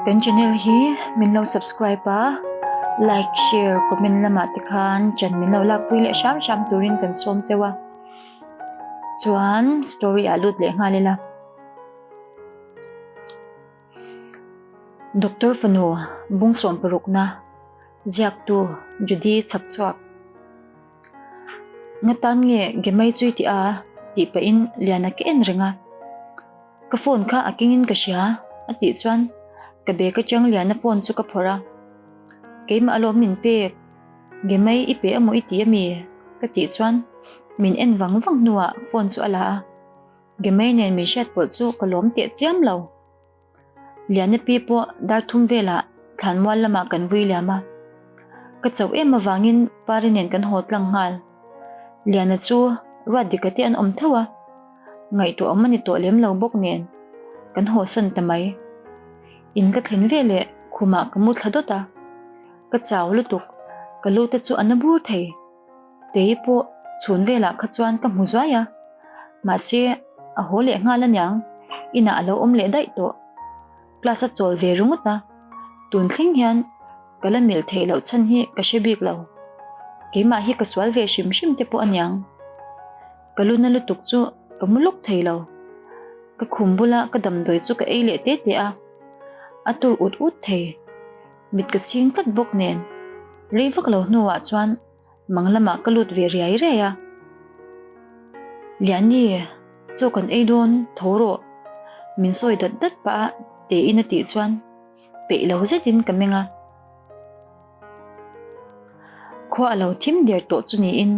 Kan channel hi min lo subscribe a, like, share, comment lamah te khan chan min lo lakpui leh hram hram turin kan sawm cheu a. Chuan story ah lut leh nghal ila. Doctor fanu bung sawm parukna ziaktu Judy chhakchhuak. Nga tan nge Gemai chu i tih a? tih pahin Liana ka en reng a. Ka phone kha a kengin ka hria a tih chuan ka bag atang Liana phone chu ka phawrh a. Keimah alawm min pek, Gemai i pe amaw i ti ami? ka tih chuan min en vang vang hnuah phone chu a la a. Gemai nen min hriat pawlh chu ka lawm teh chiam lo. Liana pi pawh dar thum velah thlanmual lamah kan vui liam a. Ka chauh em avangin Pari nen kan haw tlang nghal. Liana chu ruat dika te an awm tho a, ngaihtuah awm a ni tawh lem lo bawk nen kan haw san ta mai. In ka thlen veleh khumah ka mu thla dawt a, ka chau lutuk, ka lu te chu a na bur thei. Tei pawh chhun velah kha chuan ka hmu zuai a, mahse a haw leh nghal aniang, inah a lo awm leh daih tawh. Class a chawl ve ringawt a, tun thleng hian ka la milh theih loh chhan hi ka hre bik lo. Keimah hi ka sual ve hrim hrim te pawh aniang. Ka lu na lutuk chu ka mu lawk thei lo. Ka khum bula ka damdawi chu ka ei leh te te a, a tur ut ut thei. Mit ka chhing tlat bawk nen rei vak lo hnuah chuan mang lamah ka lut ve riai riai a. Liani, chaw kan ei dawn tho rawh, min sawi dat dat pah a Teiin a tih chuan peih lo zetin ka meng a. Khua a lo thim der tawh chu niin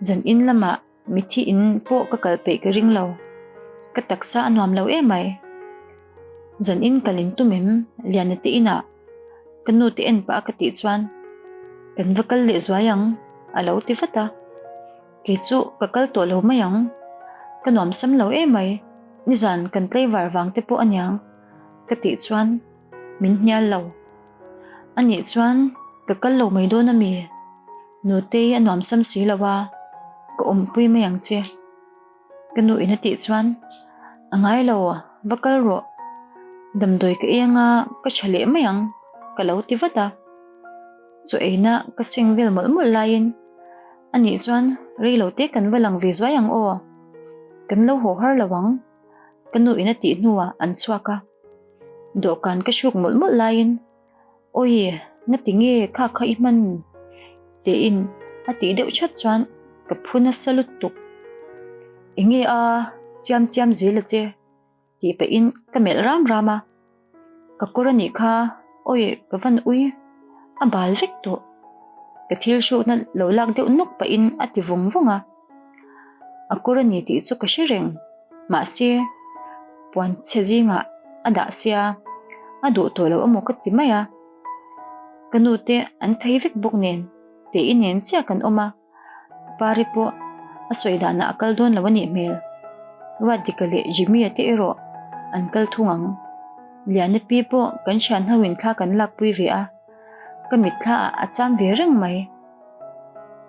zan in lamah Mithi in pawh ka kal peih ka ring lo. Ka taksa a nuam lo em mai. Zan in kal in tum em Liana te inah ka nu te en pah a ka tih chuan kan va kal leh zuai ang a lo ti vat a. Kei chu ka kal tawh lo mai ang. Ka nuam sam lo em mai. Nizan kan tlaivar vang te pawh aniang ka tih chuan min hnial lo. Anih chuan ka kal lo mai dawn ami? Nutei a nuam sam si lo a, ka awmpui mai ang che. Ka nu in a tih chuan, A ngai lo, va kal rawh. Damdawi ka ei anga ka tha leh mai ang, ka lo ti vat a. Chaw eina ka seng vel mawlh mawlh laiin, Anih chuan rei lo te kan va lang ve zuai ang aw, kan lo haw har lo ang, ka nu in a tih hnuah an chhuak a. Dawhkan ka hruk mawlh mawlh laiin, Awi, ngati nge kha kha i hman? Tiin a tih deuh chat chuan ka phu nasa lutuk. Enge a, chiam chiam zel a che, tih pahin ka melh ram ram a. Ka kawr a nih kha, awi ka van ui, a bal vek tawh. Ka thil hrukna lo lak deuh nawk pahin a ti vawng vawng a. A kawr a ni tih chu ka hre reng, mahse puan chhe zingah a dah sia, a duh tawh lo amaw ka ti mai a. Ka nu te an phei vek bawk nen tei nen chiah kan awm a, Pari pawh a sawi danah a kal dawn lo a nih hmel. Ruatdika leh Jimmy-a te erawh an kal thung ang. Liana pi pawh kan thian ho in thla kan lakpui ve a, ka mitthla ah a cham ve reng mai.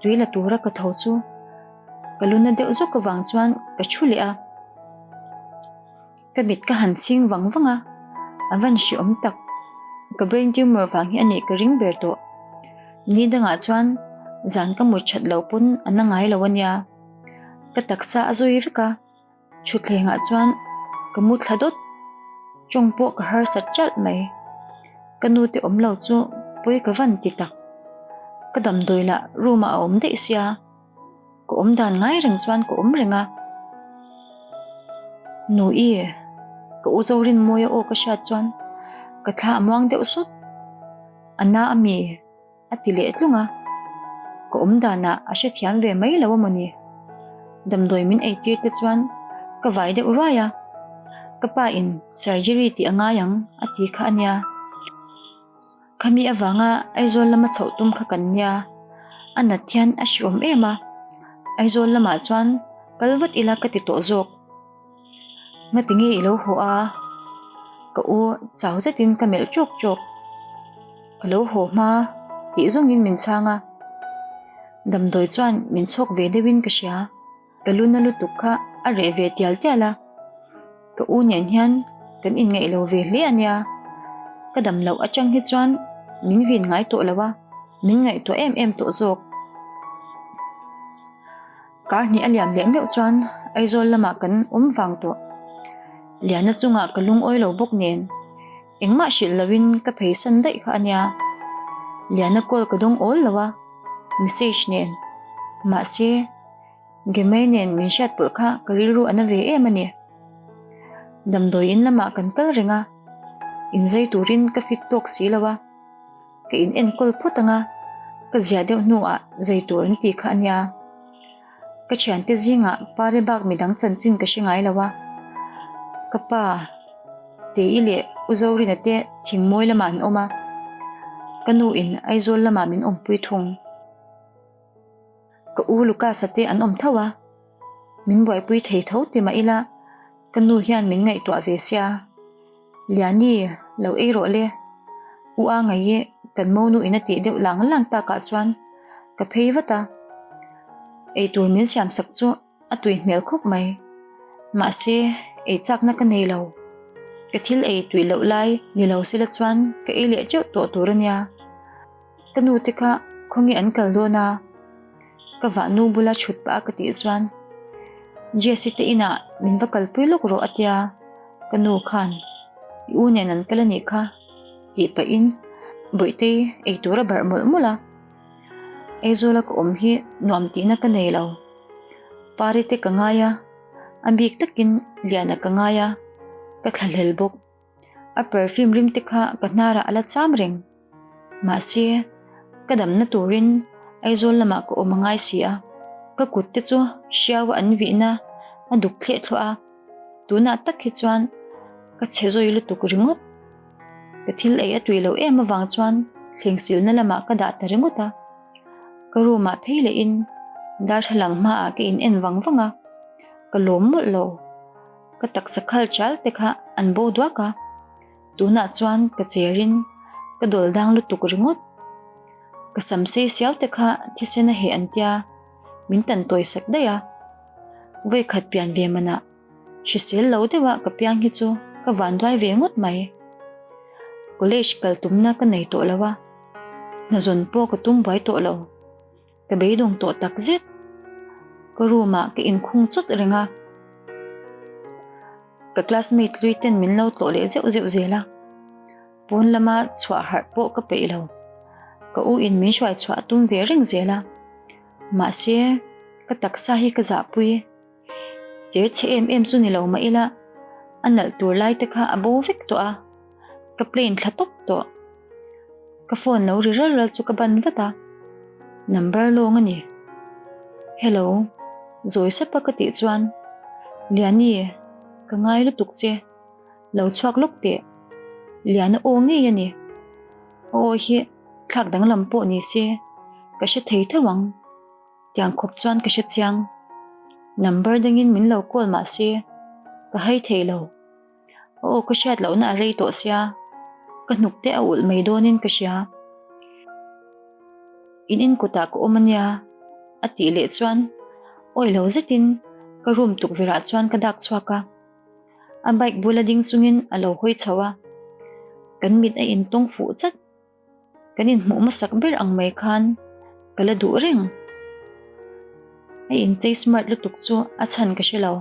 Tui la tura ka tho chu ka lu na deuh zawk avang chuan ka thu leh a, ka mit ka han chhing vang vang a, a van hreawm tak, ka brain tumor vang hi a nih ka ring ber tawh. Ni dangah chuan zan ka mut that lo pawn a na ngai lo a nia, ka taksa a zui vek a. Thutthlengah chuan ka mu thla dawt, tawng pawh ka harsat ṭalh mai. Ka nu te awm lo chu pawi ka van ti tak. Ka damdawi lah room ah a awm daih sia, ka awm dan ngai reng chuan ka awm reng a. Nui, ka u Zorinmawia aw ka hriat chuan ka thla a muang deuh sawt. A na a mi? A ti leh tlung a, ka awm danah a hrethiam ve mai lo amaw ni? Damdawi min eitir te chuan ka vai deuh ruai a, ka pa in surgery tih a ngai ang a ti kha a nia. Khami avanga Aizawl lama chhoh tum kha kan nia, a nat hian a hreawm em a, Aizawl lamah chuan kal vat ila ka ti tawh zawk. Ngati nge i lo haw a? Ka u chau zetin ka melh ṭawk ṭawk. Ka lo haw hma tih zawngin min chhang a. Damdawi chuan min chhawk ve deuhin ka hria. Ka lu na lutuk kha a reh ve tial tial a. Ka u nen hian kan inngaih lo ve hle a nia. Ka dam loh atang hi chuan min vin ngai tawh lo a, min ngaihtuah em em tawh zawk. Kar hnih a liam leh meuh chuan Aizawl lamah kan awm vang tawh. Liana chungah ka lungawi lo bawk nen engmah hrilh loin ka pheisan daih kha a nia. Liana call ka dawng awl lo a, message nen. Mahse. Gemei nen min hriat pawlh kha ka rilru a na ve em a ni. Damdawi in lamah kan kal reng a, inzei turin ka fit tawk si lo a, ka in enkawl phawt ang a, ka zia deuh hnuah zai tur an ti kha a nia. Ka thiante zingah pare bak midang chanchin ka hre ngai lo a, ka pa Tei leh U Zorina te thingmawi lamah an awm a, ka nu in Aizawl lamah min awmpui thung. Ka u Lucas-a te an awm tho a, min buaipui thei tho ti mah ila ka nu hian min ngaihtuah ve sia. Liani, lo ei rawh le. U a ngaih i kan monu in a tih deuh lang lang takah chuan ka phei vat a. Eitur min siam sak chu a tui hmel khawp mai. Mahse, ei chakna ka nei lo. Ka thil ei tui loh lai ni lo sela chuan ka ei leh teuh tawh tur a nia. Ka nu te kha khawnge an kal dawn a? Ka vahnu bula chhut pah a ka tih chuan Jessie te inah min va kalpui lawk rawh a tia, ka nu khan i u nen an kal a nih kha tih pahin Bawihtei ei tur a barh mawlh mawlh a. Aizawla ka awm hi nuam tihna ka nei lo. Pari te ka ngai a, a bik takin Liana ka ngai a, ka thlahlel bawk. A perfume rim te kha ka hnarah a la cham reng. Mahse, ka damna turin Aizawl lamah ka awm a ngai si a, ka kut te chu hriau a an vihna a duk thleh thluah a, tunah tak hi chuan ka chhe zawi lutuk ringawt. Ka thil ei a tui loh em avang chuan thleng silna lamah ka dah ta ringawt a, ka room ah phei lehin darthlalang hmaah ka in en vang vang a, ka lawm mawlh lo. Ka taksa khal chal te kha an bo duak a, tunah chuan ka cherin ka dawl dang lutuk ringawt. Ka sam sei siau te kha thisen a heh an tia, min tan tawi sak daih a. Vawikhat pian ve manah hrisel lo deuha ka piang hi chu ka vanduai ve ngawt mai. College kal tumna ka nei tawh lo a, hna zawn pawh ka tum buai tawh lo. Ka beidawng tawh tak zet. Ka room ah ka inkhung chawt reng a. Ka classmate hlui ten min lo tlawh leh zeuh zeuh zel a. Pawn lama chhuah harh pawh ka peih lo. Ka u in min hruai chhuah a tum ve reng zel a. Mahse, ka taksa hi ka zahpui. Cher chhe em em chu ni lo mah ila, a nalh tur lai te kha a bo vek tawh a. Ka plane thla tawp tawh. Ka phone lo ri ral ral chu ka ban vat a, number lawng a ni. Hello, zawi sapa ka tih chuan, Liani, ka ngai lutuk che, lo chhuak lawk teh. Liana aw ngei a ni. A aw hi thlak danglam pawh ni se, ka hre thei tho ang. Tiang khawp chuan ka hre chiang. Number dangin min lo call mah se, ka hai thei lo. Aw ka hriat lohna a rei tawh sia, ka hnuk te a ulh mai dawnin ka hria. In in kutah ka awm ania a tih leh chuan awi lo zetin ka room tukverhah chuan ka dak chhuak a. A bike bula ding chungin a lo hawi chho a, kan mit a intawng fuh chat. Kan inhmuh hmasak ber ang mai khan ka la duh reng. A inchei smart lutuk chu a chhan ka hre lo.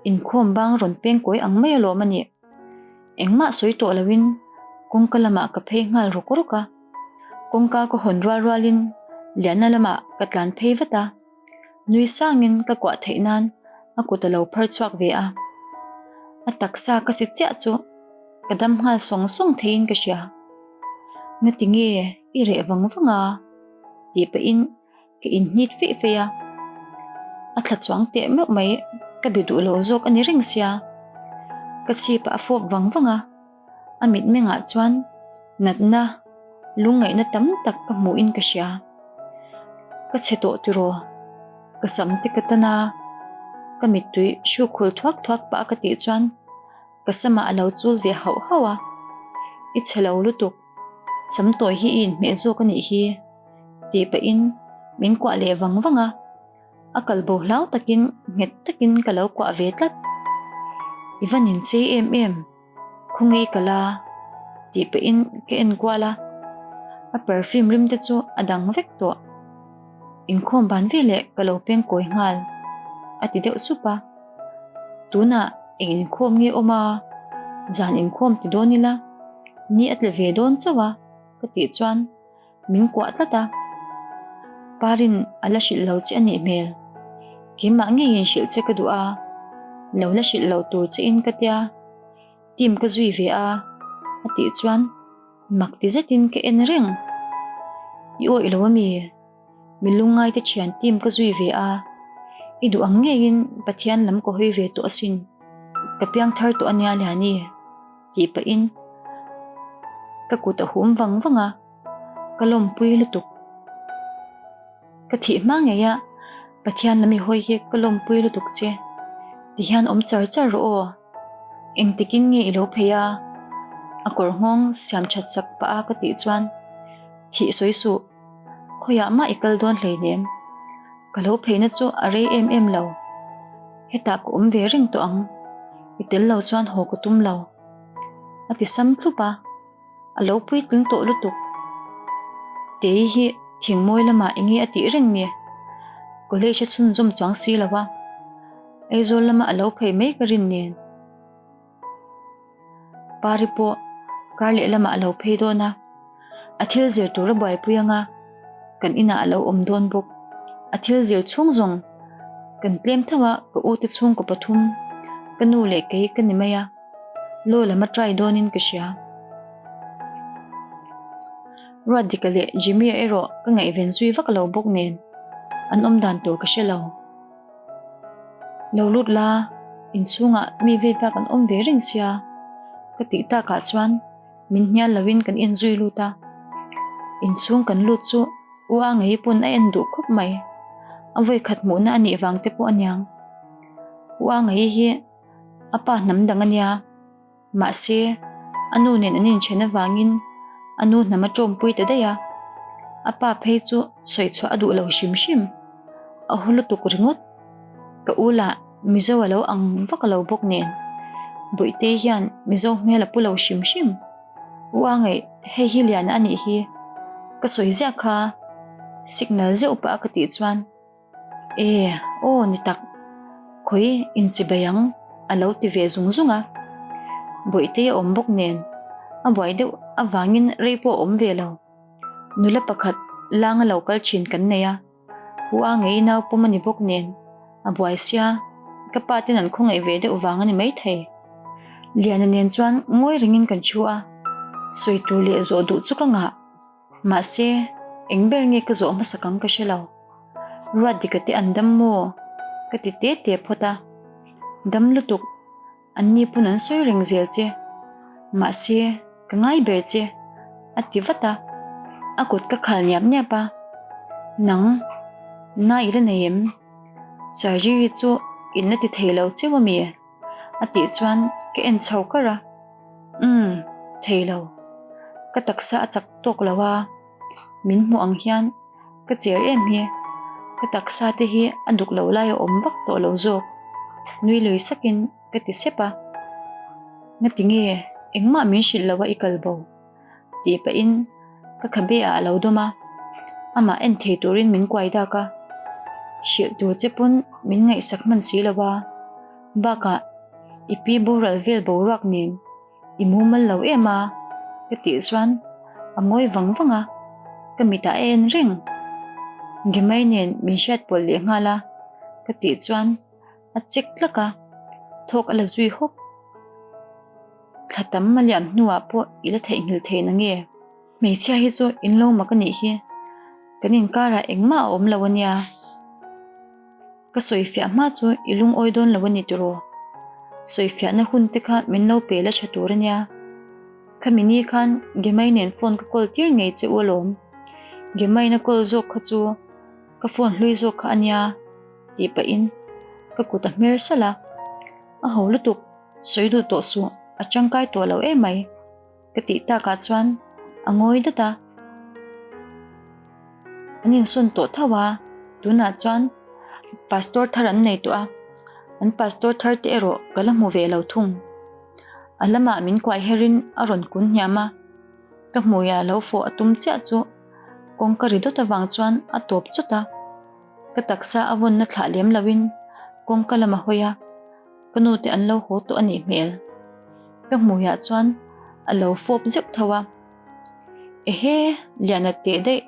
Inkhawm bang rawn peng kawi ang mai alawm a nih. Engmah sawi tawh loin kawngka lamah ka phei nghal rawk rawk a. Kawngka ka hawn rual rualin Liana lamah ka tlan phei vat a. Nui sangin ka kuah theih nan a kut a lo phar chhuak ve a. A taksa ka si chiah chu ka dam nghal sawng sawng theiin ka hria. Ngati nge i reh vang vang a? tih pahin ka inhnit feih feih a. A thla chuang teh meuh mai ka be duh lo zawk a ni reng sia. Ka chhipah a fawp vang vang a. A mitmengah chuan natna lungngaihna tam tak ka hmuhin ka hria. Ka chhe tawh tiraw? Ka sam te ka tan a, ka mittui hruk khul thuak thuak pah a ka tih chuan ka samah a lo chul ve hauh hauh a. I chhe lo lutuk, sam tawi hi i inhmeh zawk a nih hi tih pahin min kuah leh vang vang a. A kal bo hlau takin nghet takin ka lo kuah ve tlat. I va ninchei em em, khawnge i kal a? Tih pahin ka en kual a, a perfume rim te chu a dang vek tawh. Inkhawm ban veleh ka lo peng kawi nghal a ti deuh sup a. Tunah eng inkhawm nge awm a, zan inkhawm ti dawn ila ni a tle ve dawn chauh a ka tih chuan min kuah tlat a. Parin a la hrilh lo che a nih hmel. Keimah ngeiin hrilh che ka duh a, lo la hrilh lo tur che in ka tia. Team ka zui ve a, a tih chuan mak ti zetin ka en reng. I awih lo ami? Mi lungngaite thian team ka zui ve a, i duh ang ngeiin Pathian lam ka hawi ve tawh asin, ka piang thar tawh ania Liani, tih pahin ka kut a hum vang vang a, ka lawmpui lutuk. Ka thih hma ngei a, Pathian lam i hawi hi ka lawmpui lutuk che, tihian awm char char rawh aw. Engtikin nge i lo phei a? A kawr nghawng siam that sak pah a ka tih chuan thih sawi suh, khawiah mah i kal dawn hleinem. Ka lo pheina chu a rei em em lo. Hetah ka awm ve reng tawh ang, i tel lo chuan haw ka tum lo. A ti sam thlup a. A lo puitling tawh lutuk. Tei hi thingmawi lamah enge a tih reng nge? College a chhunzawm chuang si lo a, Aizawl lama a lo phei mai ka rin nen. Pari pawh kar leh lamah a lo phei dawn a, a thil zir tur a buaipui anga kan inah a lo awm dawn bawk. A thil zir chhung zawng kan tlem tho a, ka ute chhungkaw pathum, ka nu leh kei ka ni mai a. Law lam a try dawnin ka hria. Ruatdika leh Jimmy-a erawh ka ngaihven zui vak lo bawk nen an awm dan tur ka hre lo. Lo lut la, inchhungah mi vei bak an awm ve reng sia ka tih takah chuan min hnial loin kan inzui lut a. Inchhung kan lut chu U A ngei pawn a en duh khawp mai. A vawikhat hmuhna a nih vang te pawh aniang. U A ngei hi A pa hnam dang a nia. Mahse, a nu nen an inthen avangin a nu hnam a tawmpui ta daih a. A pa phei chu sawi chhuah a duh lo hrim hrim. A hu lutuk ringawt. Ka u lah Mizo a lo ang vak lo bawk nen. Bawihte hian Mizo hmel a pu lo hrim hrim. U a ngaih, hei hi Liana a nih hi. Ka sawi ziah kha signal zeuh pah a ka tih chuan. E, aw ni tak, khawi inchibei ang a lo ti ve zung zung a. Bawihte a awm bawk nen a buai deuh avangin rei pawh a awm ve lo. Nula pakhat langa lo kal thin kan nei a, u a ngei nau pawm a ni bawk nen a buai sia, ka pa ten an khawngaih ve deuh vang a ni maithei. Liana nen chuan ngawi rengin kan thu a, sawi tur leh zawh duh chu ka ngah. Mahse, eng ber nge ka zawh hmasak ang ka hre lo. Ruatdika te an dam maw? Ka ti te te phawt a. Dam lutuk, an ni pawn an sawi reng zel che. Mahse, ka ngai ber che, a ti vat a. A kut ka khal niap niap a. Nang, na i la nei em? Surgery chu in la ti thei lo cheu a mi? A tih chuan ka en chho kar a, Umm, thei lo. Ka taksa a chak tawk lo a, min hmuh ang hian ka cher em hi. Ka taksa te hi a duk lo lai a awm vak tawh lo zawk, nui lui sakin ka ti sep a. Ngati nge engmah min hrilh lo a i kal bo? Tih pahin ka khabe ah a lo dawm a, amah en thei turin min kuai dak a, hrilh tur che pawn min ngaihsak hman si lo a, bakah i pi boral vel boruak nen i mumal lo em a ka tih chuan a ngawi vang vang a, ka mitah a en reng. Gemei nen min hriat pawlh leh nghal a ka tih chuan a chek tlak a, thawk a la zui hawk. Thla tam a liam hnuah pawh i la theihnghilh thei na nge? Hmeichhia hi chu in lo mak a nih hi. Kan inkarah engmah a awm lo a nia. Ka sawifiah hma chu i lungawi dawn lo a ni tiraw? Sawifiahna hun te kha min lo pe la tha tur a nia. Khami ni khan Gemai nen phone ka call tir ngei che u alawm. Gemaiin a call zawk kha chu ka phone hlui zawk kha a nia tih pahin ka kut a hmer salh a. A ho lutuk. Sawi duh tawh suh, a tangkai tawh lo emai ka tih takah chuan a ngawi dat a. An insawn tawh tho a, tunah chuan pastor thar an nei tawh a, an pastor thar te erawh ka la hmu ve lo thung. A lamah min kuai herin a rawn kun hniam a, ka hmuiah lo fawh a tum chiah chu kawngka ri dawt avang chuan a tawp chawt a. Ka taksa a vawnna thlah lem loin kawngka lam a hawi a, ka nu te an lo haw tawh a nih hmel. Ka hmuiah chuan a lo fawp zeuh tho a, Ehe, Liana teh daih,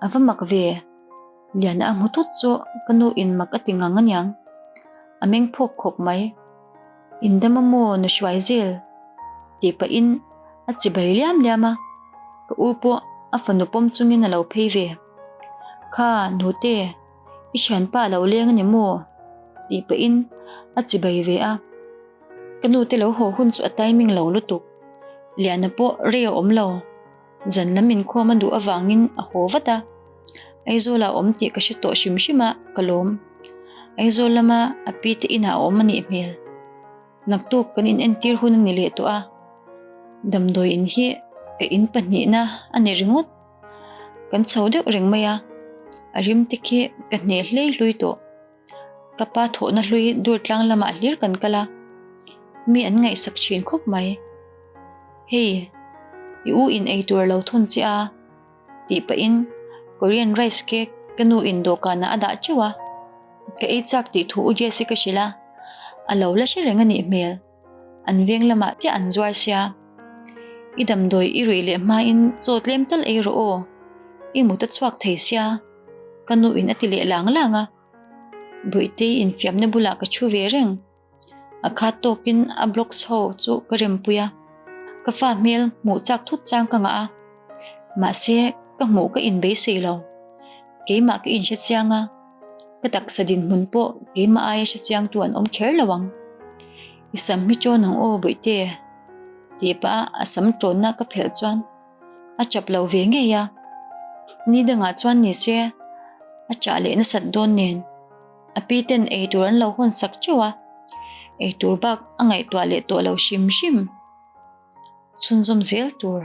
a va mak ve. Liana a hmu thut chu ka nu in mak a ti ngang aniang. A meng phawk khawp mai. Indam a maw nu hruai zel? tih pahin a chibai liam liam a, ka u pawh a fanu pawm chungin a lo phei ve. Kha nute, i thianpa a lo leng a ni maw? tih pahin a chibai ve a. Ka nute lo haw hun chu a timing lo lutuk. Liana pawh rei a awm lo. Zan lam inkhawm a duh avangin a haw vat a, Aizawlah a awm tih ka hre tawh hrim hrim a, ka lawm. Aizawl lama a pi te inah a awm a nih hmel. Naktuk kan inentir hun a ni leh tawh a, damdawi in hi ka in pahnihna a ni ringawt. Kan chho deuh reng mai a, a rim te khi ka hneh hlei hlui tawh. Ka pa thawhna hlui dur tlang lamah hlir kan kal a, mi an ngaihsak thin khawp mai. Hei, i u in ei tur a lo thawn che a, tih pahin Korean rice cake ka nu in dawhkanah a dah teuh a, ka ei chak tih thu u Jesse ka hrilh a, a lo la hre reng a nih hmel. An veng lamah chiah an zuar sia. I damdawi i ruih leh hmain chaw tlem tal ei rawh aw, i mut a chhuak thei sia. Ka nu in a ti leh lang lang a, Bawihte infiamna bulah ka thu ve reng. A khat tawkin a blocks ho chu ka rempui a, ka fa hmel hmuh chak thut chang ka ngah a, mahse ka hmuh ka inbeisei lo. Keimah ka inhre chiang a, ka taksa dinhmun pawh keimah aia hre chiangtu an awm kher lo ang. I sam hi ṭawn ang aw Bawihte, tih pah a a sam ṭawnna ka phelh chuan A chap lo ve ngei a, ni dangah chuan ni se a chah leh nasat dawn nen a pi ten ei tur an lo hawn sak teuh a, ei tur bak a ngaihtuah leh tawh lo hrim hrim. Chhunzawm zel tur.